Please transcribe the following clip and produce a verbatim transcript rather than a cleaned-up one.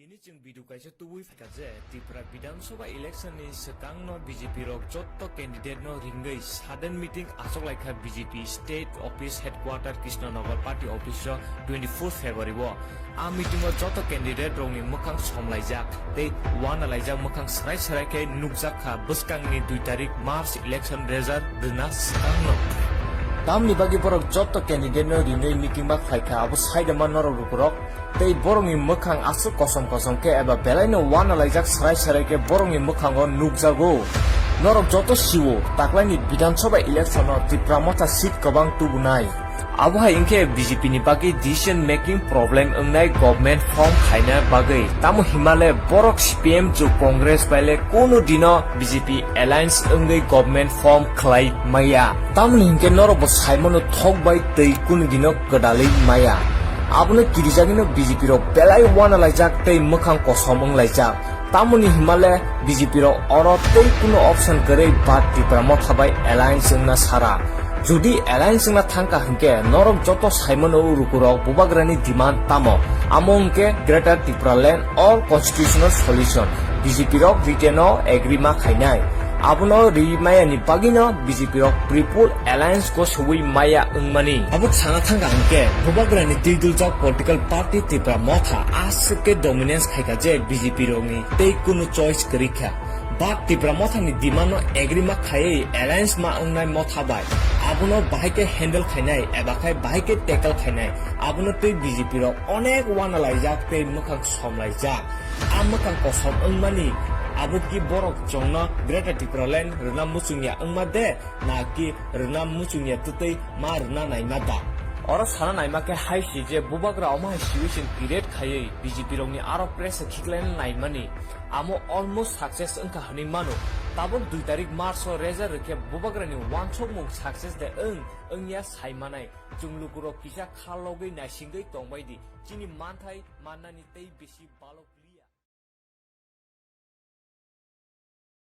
Tini chwng video kaisa tubui phaikha je Tripura Bidhan Sabha election ni swkang no B J P rok jotto candidate no ringwi sudden meeting achuk laikha B J P state office headquarter Krishnanagar party office o twenty four February o. A meeting o joto candidate rokni mwkhang somlaijak tei uanalaijak mwkhang swrai swrai khe nukjak kha bwskangni dui tarik March election result rwna swkangno. Tamni bagwi borok joto candidate no ringwi meeting ma khlai kha, abo saida ma norok rukurok tei borokni mwkhang aswk kosom kosom khe eba belaino uanalaijak swrai swrai khe borokni mwkhango nukjago. Norok joto sio taklaini Bidhan Sabha election o Tipra Motha seat kwbang tubunai. Abo hai wngkhe B J P ni bagwi decision making problem wngnai government form khaina bagwi. Tamo himale borok C P M chu Congress bai le kunu dino B J P alliance wngwi government form khlai maya. Tamoni hinkhe norok bo saimano thok bai twi kunu dino kwdalwi maya. Abono kirijagwino B J P rok belai uanalaijak tei mwkhang kosom wnglaijak. Tamoni himale B J P rok oro tei kunu option kwrwi Bhat Tipra Motha bai alliance wngna sara. Jodi alliance wngna thangkha hinkhe norok joto saimano rukurok bubagrani demand tamo? Amo wngkhe Greater Tipraland or constitutional solution. B J P rok written o agree ma khainai. Abono ri mayani bagwino B J P rok triple alliance ko sogwi maya wngmani. Abo sana thangkha hinkhe bubagrani twiduljak political party Tipra Motha aswk khe dominance khaikha je B J P rokni tei kunu choice kwrwi kha. Bhat Tipra Mothani demand no agree ma khaiwi alliance ma wngnai Motha bai. Abono bahai khe handle khainai eba khai bahai khe tackle khainai. Abono tei B J P rok onek uanalaijak tei mwkhang somlaijak. A mwkhang kosom wngmani abo ki borok chwngno Greater Tipraland rwna muchungya wngma de? Na ki rwna muchungya twtwi ma rwna naima da? Oro sana naima khe hai si je bubagra omo hai situation create khaiwi B J P rokni aro pressure khiklaina naimani amo almost success wngkha hwnwi mano. Tabuk dui tarik March o result rwkhe bubagrani uansukmung success de wng wngya saimanai. Chwng lukurok kisa kha logwi naisingwi tongbai di. Chini manthai mannani tei bisi balok.